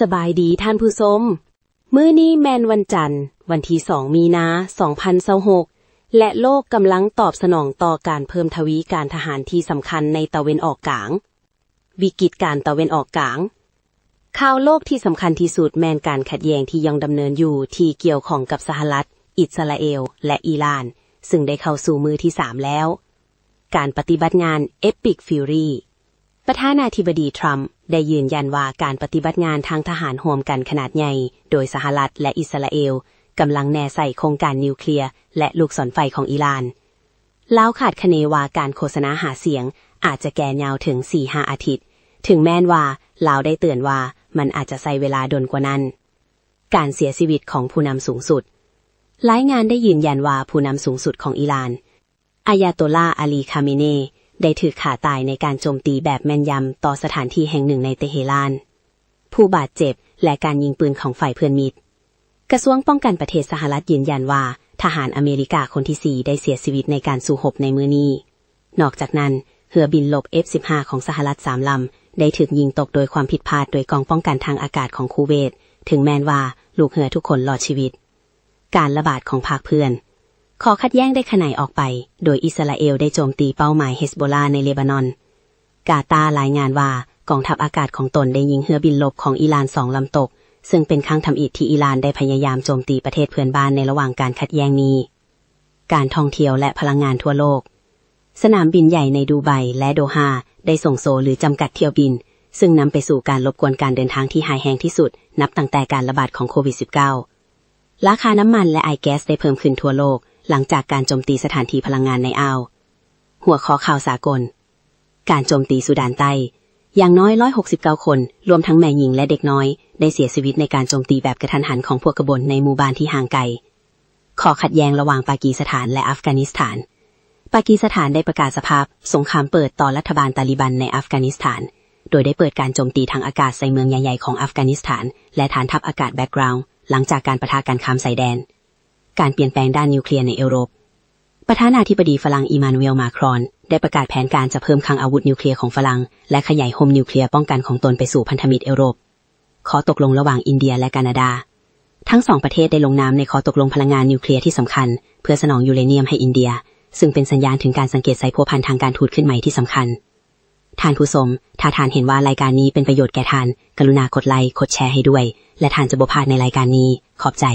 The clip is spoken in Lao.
ສະບາຍດີທ່ານຜູ້ຊົມ. ມື້ນີ້ແມ່ນວັນຈັນ, ວັນທີສອງ ມີນາ ສອງພັນຊາວຫົກ ແລະ ໂລກກຳລັງຕອບສະໜອງຕໍ່ການເພີ່ມທະວີການທະຫານທີ່ສຳຄັນໃນຕາເວັນອອກກາງ. ວິກິດການຕາເວັນອອກກາງ. ຂ່າວໂລກທີ່ສຳຄັນທີ່ສຸດແມ່ນການຂັດແຍ່ງທີ່ຍັງດຳເນີນຢູ່ ທີ່ກ່ຽວຂ້ອງກັບສະຫະລັດ, ອິດສະຣາເອວ ແລະ ອີຣານ, ຊຶ່ງໄດ້ເຂົ້າສູ່ມື້ທີສາມແລ້ວ. ການປະຕິບັດງານ Epic Fury. ປະທານາທິບໍດີ Trump ໄດ້ຢືນຢັນວ່າການປະຕິບັດງານທາງທະຫານຮ່ວມກັນຂະໜາດໃຫຍ່ໂດຍສະຫະລັດ ແລະ ອິດສະຣາເອວ ກຳລັງແນໃສ່ໂຄງການນິວເຄລຍ ແລະ ລູກສອນໄຟຂອງອີຣານ. ລາວຄາດຄະເນວ່າການໂຄສະນາຫາສຽງອາດຈະແກ່ຍາວເຖິງສີ່ຫ້າອາທິດ, ເຖິງແມ່ນວ່າລາວໄດ້ເຕືອນວ່າມັນອາດຈະໃຊ້ເວລາດົນກວ່ານັ້ນ. ການເສຍຊີວິດຂອງຜູ້ນຳສູງສຸດ. ລາຍງານໄດ້ຢືນຢັນວ່າຜູ້ນຳສູງສຸດຂອງອີຣານ ອາຍາໂຕລາ ອາລີ ຄາເມເນ ໄດ້ຖືກຂ້າຕາຍໃນການໂຈມຕີແບບແມ່ນຢຳຕໍ່ສະຖານທີ່ແຫ່ງໜຶ່ງໃນເຕເຮຣານ. ຜູ້ບາດເຈັບ ແລະ ການຍິງປືນຂອງຝ່າຍເພື່ອນມິດ. ກະຊວງປ້ອງກັນປະເທດສະຫະລັດຢືນຢັນວ່າ ທະຫານອາເມລິກາຄົນທີສີ່ໄດ້ເສຍຊີວິດໃນການສູ້ຮົບໃນມື້ນີ້. ນອກຈາກນັ້ນ, ເຮືອບິນລົບ ເອັຟ ສິບຫ້າ ຂອງສະຫະລັດສາມລຳ ໄດ້ຖືກຍິງຕົກໂດຍຄວາມຜິດພາດໂດຍກອງປ້ອງກັນທາງອາກາດຂອງຄູເວດ, ເຖິງແມ່ນວ່າລູກເຮືອທຸກຄົນລອດຊີວິດ. ການລະບາດຂອງພາກເພື່ອນ. ຂໍ້ຂັດແຍ່ງໄດ້ຂະຫຍາຍອອກໄປ, ໂດຍອິດສະຣາເອວໄດ້ໂຈມຕີເປົ້າໝາຍເຮສໂບລາໃນເລບານອນ. ກາຕາລາຍງານວ່າ ກອງທັບອາກາດຂອງຕົນໄດ້ຍິງເຮືອບິນລົບຂອງອີຣານສອງລຳຕົກ, ເຊິ່ງເປັນຄັ້ງທຳອິດທີ່ອີຣານໄດ້ພະຍາຍາມໂຈມຕີປະເທດເພື່ອນບ້ານໃນລະຫວ່າງການຂັດແຍ່ງນີ້. ການທ່ອງທ່ຽວ ແລະ ພະລັງງານທົ່ວໂລກ. ສະໜາມບິນໃຫຍ່ໃນດູໄບ ແລະ ໂດຮາ ໄດ້ສົ່ງໂຊ ຫຼື ຈຳກັດຖ້ຽວບິນ, ເຊິ່ງນຳໄປສູ່ການລົບກວນການເດີນທາງທີ່ຮ້າຍແຮງທີ່ສຸດ ນັບຕັ້ງແຕ່ການລະບາດຂອງໂຄວິດສິບເກົ້າ. ລາຄານ້ຳມັນ ແລະ ອາຍແກັສໄດ້ເພີ່ມຂຶ້ນທົ່ວໂລກ ຫຼັງຈາກການໂຈມຕີສະຖານທີ່ພະລັງງານໃນອ່າວ. ຫົວຂໍ້ຂ່າວສາກົນ. ການໂຈມຕີຊູດານໃຕ້. ຢ່າງນ້ອຍຮ້ອຍຫົກສິບເກົ້າຄົນ, ລວມທັງແມ່ຍິງ ແລະ ເດັກນ້ອຍ, ໄດ້ເສຍຊີວິດໃນການໂຈມຕີແບບກະທັນຫັນຂອງພວກກະບົນໃນໝູ່ບ້ານທີ່ຫ່າງໄກ. ຂໍ້ຂັດແຍ່ງລະຫວ່າງປາກີສະຖານ ແລະ ອັຟການິສຖານ. ປາກີສະຖານໄດ້ປະກາດສະພາບສົງຄາມເປີດຕໍ່ລັດຖະບານຕາລີບັນໃນອັຟການິສຖານ, ໂດຍໄດ້ເປີດການໂຈມຕີທາງອາກາດໃສ່ເມືອງໃຫຍ່ໆຂອງອັຟການິສຖານ ແລະ ຖານທັບອາກາດ Bagram ຫຼັງຈາກການປະທະກັນຂ້າມຊາຍແດນ. ການປ່ຽນແປງດ້ານນິວເຄລຍໃນເອີຣົບ. ປະທານາທິບໍດີຝຣັ່ງ ອີມານູເອລ ມາຄຣອນ ໄດ້ປະກາດແຜນການຈະເພີ່ມຄັງອາວຸດນິວເຄລຍຂອງຝຣັ່ງ ແລະ ຂະຫຍາຍຮົ່ມນິວເຄລຍປ້ອງກັນຂອງຕົນໄປສູ່ພັນທະມິດເອີຣົບ. ຂໍ້ຕົກລົງລະຫວ່າງອິນເດຍ ແລະ ການາດາ. ທັງສອງປະເທດໄດ້ລົງນາມໃນຂໍ້ຕົກລົງພະລັງງານນິວເຄລຍທີ່ສຳຄັນ ເພື່ອສະໜອງຢູເຣນຽມໃຫ້ອິນເດຍ, ຊຶ່ງເປັນສັນຍານເຖິງການສັງເກດໃສ່ພົວພັນທາງການທູດຂຶ້ນໃໝ່ທີ່ສຳຄັນ. ທ່ານຜູ້ຊົມ, ຖ້າທ່ານເຫັນວ່າລາຍການນີ້ເປັນປະໂຫຍດແກ່ທ່ານ, ກະລຸນາກົດໄລ, ກົດແຊໃຫ້ດ້ວຍ, ແລະ ທ່ານຈະບໍ່ພາດໃນລາຍການນີ້. ຂອບໃຈ.